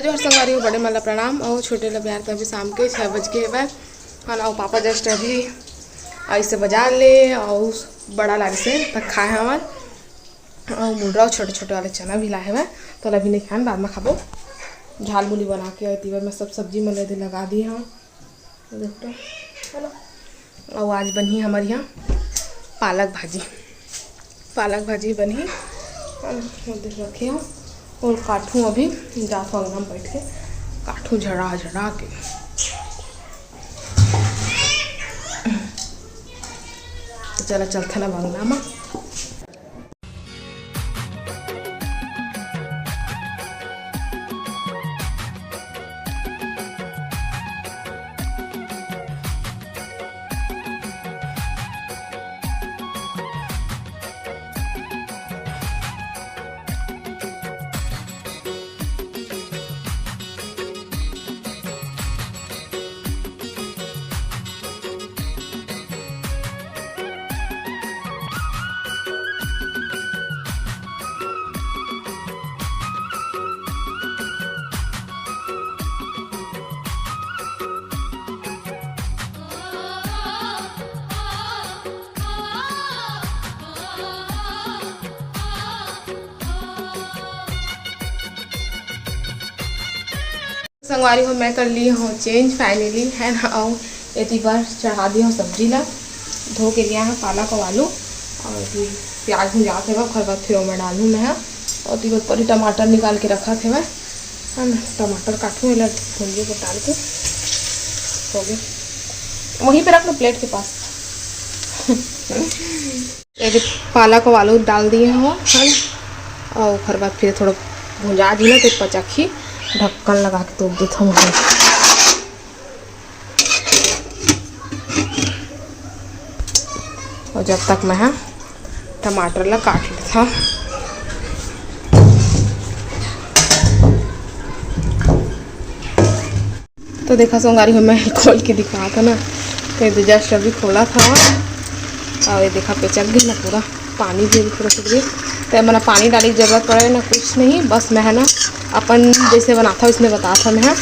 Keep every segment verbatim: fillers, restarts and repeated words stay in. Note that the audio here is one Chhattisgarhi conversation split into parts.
जोहार संगवारी हो, बड़े मन ला प्रणाम। अउ छोटे ला प्यार। तभी शाम के छः बज के हवय। खाना अउ पापा just अभी आइसे बाजार ले, अउ बड़ा लागिसे त खाए हवन। अउ मुनरा अउ छोटे छोटे वाले चना भी लाए हवय, तो अभी नहीं खान, बाद में खाबो। झालमुली बना के अउ तिवर में सब सब्जी मन ला एदे लगा दिए हवन। देख तो, है ना? अउ आज बनही हमर यहाँ पालक भाजी, पालक भाजी बनही। अउ ओदे रखे हव अउ काटहूँ, अभी जात हव अंगना में बैठ के काटहूँ झड़ा झड़ा के। तो चला चलथन अब अंगना में। संगवारी हो, मैं कर ली हूँ change finally, है ना। अउ एती बर चढ़ा दी हूँ सब्जी ला, धो के लिया है पालक अउ आलू, अउ एती प्याज भुंजात हेवय, ओकर बाद फिर ओमा डालहूँ मैं ह। अउ एती बर परी टमाटर निकाल के रखत हेवय, है ना। टमाटर काटहूँ, एला भुंजे को डाल के हो गया, वहीं पे रख लो plate के पास। ये पालक अउ आलू डाल दिए हो, है ना। अउ ओकर बाद फिर थोड़ा भुंजा दी ना, तो पचक ही, ढक्कन लगा के तोप देथव वहाँ। अउ जब तक मैं ह टमाटर ला काट लेथव। तो देखा संगवारी हो, मैं खोल के दिखात हव ना, तो ये just अभी खोला था। अउ ये देखा, पेचक गई ना पूरा, पानी भी अभी थोड़ा सा गिर। तो एमा ना पानी डाले के जरूरत पड़े ना कुछ नहीं, बस मैं ह ना अपन जैसे बनात हव इसने बतात हव मैं ह।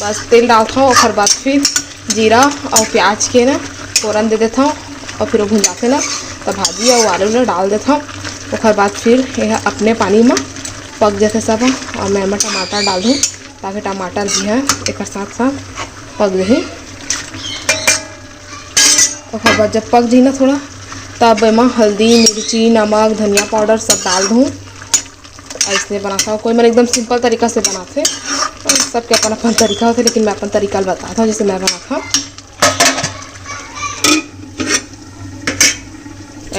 बस तेल डालत हव, ओकर बाद फिर जीरा अउ प्याज के ना फोरन दे देत हव, अउ फिर वो भुंजाथे ना, तो भाजी अउ आलू ला डाल देत हव। ओकर बाद फिर ये अपने पानी में पक जाथे सब, अउ मैं एमा टमाटर डाल दूँ। ताकि टमाटर भी है एकर साथ साथ पक जाही। ओकर बाद जब पक जाही ना थोड़ा, तब एमा हल्दी, मिर्ची, नमक, धनिया पाउडर सब डाल दूँ। ऐसने बनाता हूँ, कोई मन एकदम simple तरीका से बनाथे, सबके अपन अपन तरीका होथे, लेकिन मैं अपन तरीका ल बताता हूँ, जैसे मैं बनाता हूँ।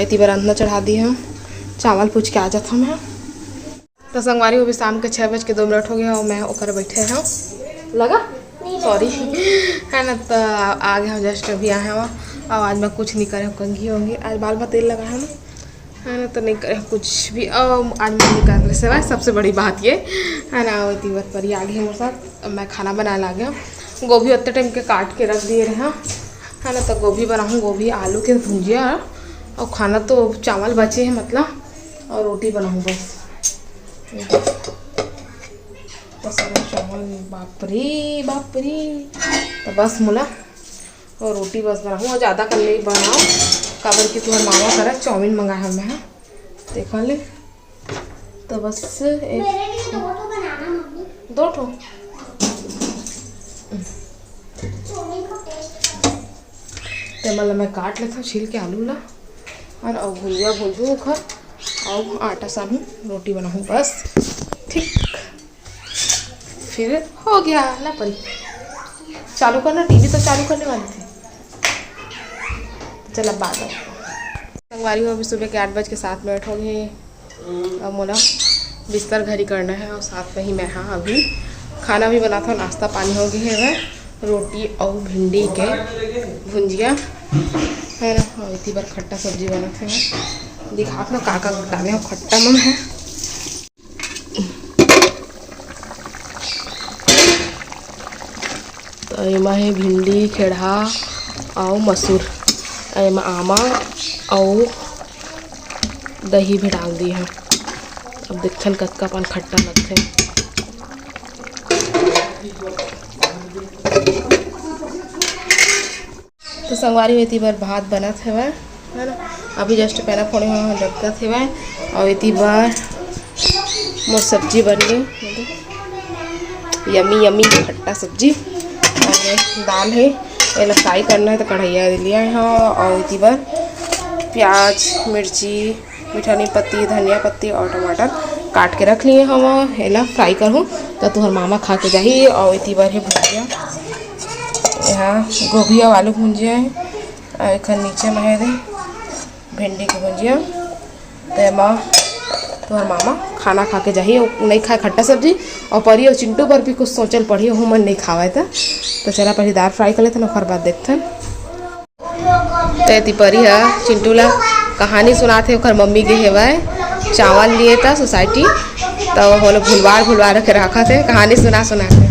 एती बर अंधना चढ़ा दी है, चावल पूछ के आ जाता हूँ मैं। तो संगवारी हो, अभी शाम के छः बज के दो मिनट हो गया और मैं ओकर बैठे हूँ लगा, सॉरी, है ना। तो आ गए हम, just अभी आए हैं। और आज मैं कुछ नहीं करे हूँ, कंघी होंगी, आज बाल में तेल लगा है ना, है ना, तो नहीं करे कुछ भी। और आज मैं नहीं कर ले सेवा, सबसे बड़ी बात ये है ना। और तीवर पर ही आ गई हमारे साथ, अब मैं खाना बनाए लागे हूँ। गोभी उतने टाइम के काट के रख दिए रहे हैं, है ना, तो गोभी बनाऊँ, गोभी आलू के भुंजिया। और खाना तो चावल बचे हैं, मतलब, और रोटी बनाऊँ बस। तो सारा चावल, बाप रे, बाप रे। तो बस मोला और रोटी बस बनाऊँ, और ज़्यादा कर नहीं बनाऊँ, काबर कि तुम्हारे मामा करा चाउमीन मंगाया है मैं, देखा ले। तो बस एक, मेरे लिए दो ठो बनाना, मम्मी। दो ठो? चाउमीन का taste। ते मतलब मैं काट लेता हूँ छील के आलू ला, और अब भुंजिया भूंजू ओखर, और आटा सानू, रोटी बनाऊँ बस। ठीक, फिर हो गया ना परी। चालू करना, टीवी तो चालू करने वाली थी। चल, अब बात है। संगवारी हो, अभी सुबह के आठ बज के सात मिनट हो गए। अब मोला बिस्तर घरी करना है और साथ में ही मैं, हाँ, अभी खाना भी बनाता हूँ, नाश्ता पानी हो गया है। वह रोटी और भिंडी के भुंजिया है ना, और इतनी बार खट्टा सब्जी बनाते हैं। दिखात ना का का डाले हो खट्टा मन है। तो एमा हे भिंडी, खेड़हा अउ मसूर, एमा आमा अउ दही भी डाल दी है। अब देखथन कतका पान खट्टा लगथे। तो संगवारी हो, एती बर भात बनत हवय, है ना। अभी just पैना फोड़े हुए हैं, लटकत हवय। और एती बर मोर सब्जी बन गई, yummy yummy खट्टा सब्जी। और ये दाल है, एला fry करना है तो कढ़ैया लिया है। और एती बर प्याज, मिर्ची, मीठा नीम पत्ती, धनिया पत्ती और टमाटर काट के रख लिए हवं। एला fry करहूँ तो तुहर मामा खा के जाही। और एती बर हे भुजिया, यहाँ गोभी और आलू भुजिया है। और एखर नीचे में है रे भिंडी के भुजिया। तो एमा तुहर मामा खाना खा के जाही, वो नहीं खाए खट्टा सब्जी। और परी और चिंटू बर भी कुछ सोचल पड़ी, ओहू मन नहीं खावे। त तो चला पहले दाल fry कर लेथन, ओकर बाद देखथन। तो एती परी ह चिंटू ला कहानी सुनात हे, ओकर मम्मी गे हेवय चावल लिए त सोसाइटी, तो ओला भुलवार भुलवार के राखत हे, कहानी सुना सुना के।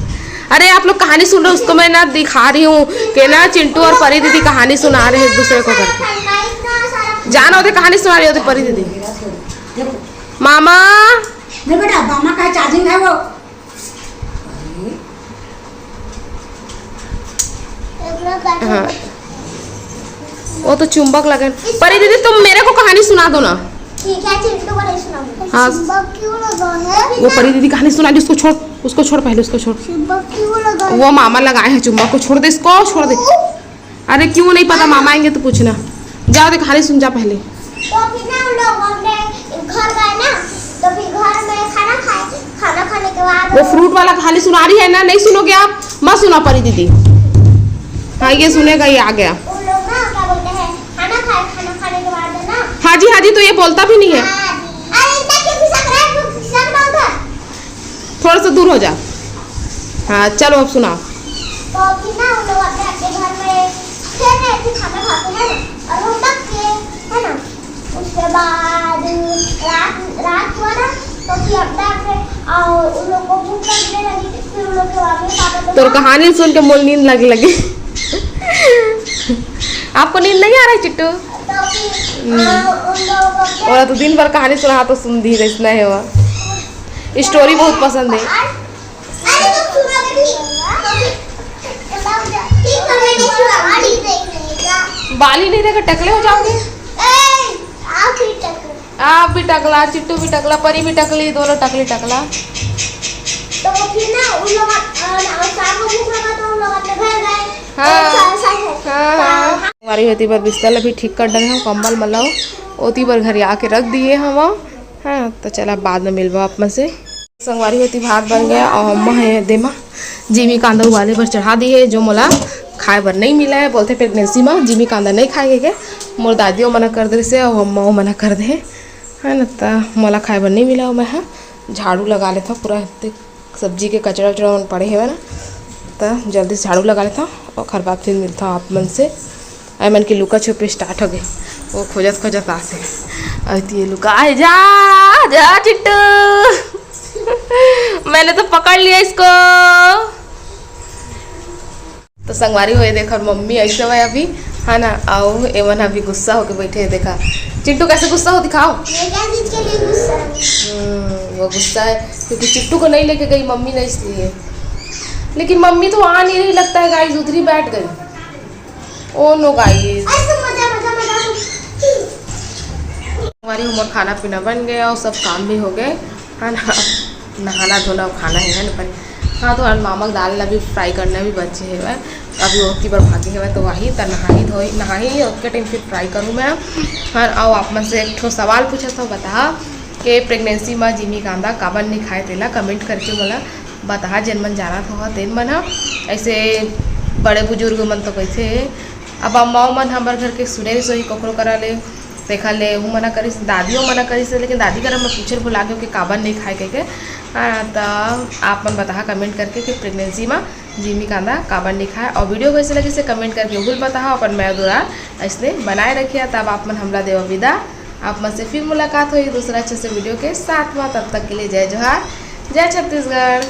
अरे आप लोग कहानी सुन रहे हो, उसको मैं ना दिखा रही हूँ कि ना चिंटू और परी दीदी कहानी सुना रहे हैं एक दूसरे को करके। जाना होते कहानी सुना रही होती परी दीदी। मामा। नहीं बेटा, मामा का चार्जिंग है वो। हाँ, वो तो चुंबक लगे। परी दीदी, तुम मेरे को कहानी सुना दो ना। ठीक है, चिंटू को नहीं सुनाऊंगी। हाँ। चुंबक क्यों लगा है? वो परी दीदी कहानी सुना दी, उसको छोड़, उसको छोड़, पहले उसको छोड़। चुंबक क्यों लगा है? वो मामा लगाए हैं चुंबक को, छोड़ दे इसको, छोड़ दे। अरे क्यों नहीं पता, मामा आएंगे तो पूछना। जाओ, देख, कहानी सुन जा पहले। तो फिर ना उन लोग अपने घर गए ना, तो फिर घर में खाना खाए। खाना खाने के बाद वो फ्रूट वाला कहानी सुना रही है ना, नहीं सुनोगे आप, मत सुना परी दीदी। हाँ, ये सुनेगा, ये आ गया। उन लोग ना क्या बोलते हैं, खाना खाए, खाना खाने के बाद ना। हाँ जी, हाँ जी, तो ये बोलता भी नहीं है। हाँ जी। अरे इतना क्यों खिसक रहा है, तू खिसक ना उधर। थोड़ा सा दूर हो जा। हाँ, चलो अब सुनाओ। तो फिर ना उन लोग अपने अपने घर में खेल रहे थे, खाना खाते हैं ना, और होमवर्क किए, है ना। उसके बाद रात, रात हुआ ना, तो फिर अपने अपने, और उन लोग को भूख लगने लगी, फिर उन लोग के मम्मी पापा तो तोर कहानी सुन के मोर नींद लगे लगे। आपको नींद नहीं आ रहा है चिट्टू? तो फिर, हम्म। आ, उन लोगों को ओला तो दिन भर कहानी सुना तो सुन दी, इसना है वो। स्टोरी बहुत पसंद है। अरे तो सुनो बेटी, तो फिर, तो फिर, ठीक है, मैं नहीं सुना, अभी देख लेगा। बाल ही नहीं रहेगा, टकले हो जाओगे। ए, आप ही टकले। आप भी टकला, चिट्टू भी टकला, परी भी टकली, दोनों टकली टकला। तो वो फिर ना उन लोग, अ, शाम को भूख लगा तो उन लोग अपने घर गए। हाँ। तो ऐसा, ऐसा है। हाँ, हाँ। संगवारी हो, एती बर बिस्तर ला भी ठीक कर डरे हंव, कंबल मन ला ओती बर घर आके रख दिए हंव। हाँ, तो चला बाद में मिलबो आप मन से। संगवारी हो, एती भात बन गया और अम्मा है देमा जीमी कांदा उबाले बर चढ़ा दी है, जो मोला खाए बर नहीं मिला है। बोलते प्रेगनेंसी में जीमी कांदा नहीं खाए के, मोर दादी वो मना कर दे से और अम्मा वो मना कर दे है, है ना। तो मोला खाए बर नहीं मिला, मैं हाँ झाड़ू लगा लेता पूरा। सब्जी के कचरा उचरा मन पड़े हेवय ना, त जल्दी से झाड़ू लगा लेथव, ओखर बाद फिर मिलथव आप मन से। अरे मन के लुका छुपी start हो गए, वो खोजत खोजत आसे। अरे ये लुका आए, जा, जा चिट्टू। मैंने तो पकड़ लिया इसको। तो संगवारी हो, ये देखो मम्मी ऐसे हुआ अभी, है ना, आओ एमन अभी गुस्सा होके बैठे हैं। देखा चिंटू कैसे गुस्सा हो, दिखाओ। ये क्या चीज के लिए गुस्सा है? हम्म, वो गुस्सा है क्योंकि चिट्टू को नहीं लेके गई मम्मी ने, इसलिए। लेकिन मम्मी तो आ नहीं रही लगता है गाइस, उधर ही बैठ गई। ओ नो गाइस। ऐसे मजा, मजा, मजा। हमारी उम्र खाना पीना बन गया और सब काम भी हो गए। है ना, नहाना धोना और खाना ही है ना। पर हाँ, तो मामा के दाल ला भी fry करना भी बचे हेवय, अभी ओती बर भागे हेवय, तो वही त नहाही धोई, नहाही ओतके time फिर fry करूँ मैं। हाँ, अउ आप मन से एक ठो सवाल पूछत हव, बता के pregnancy म जिमी कांदा काबर नहीं खाए, तेला comment करके मोला बता, जेन मन जानत हो तेन मन ह। ऐसे बड़े बुजुर्ग मन तो कहिथे, अब अम्माओ मन हमर घर के सुने नहीं सोही ककरो करा ले, तेखर ले हूँ मना करिस, दादियों मना करिस, लेकिन दादी करा मैं पूछे भुला गयो कि काबर नहीं खाए कह के। हाँ, त आप मन बताहा comment करके कि pregnancy में जिमी कांदा काबर नहीं खाए, और video कैसे लगी से comment करके बिल्कुल बताहा। अपन मैं दुरार ऐसने बनाए रखिया, तब आप मन हमला देवा विदा। आप मन से फिर मुलाकात होई दूसरा अच्छे से video के साथ में। तब तक के लिए जय जोहार, जय छत्तीसगढ़।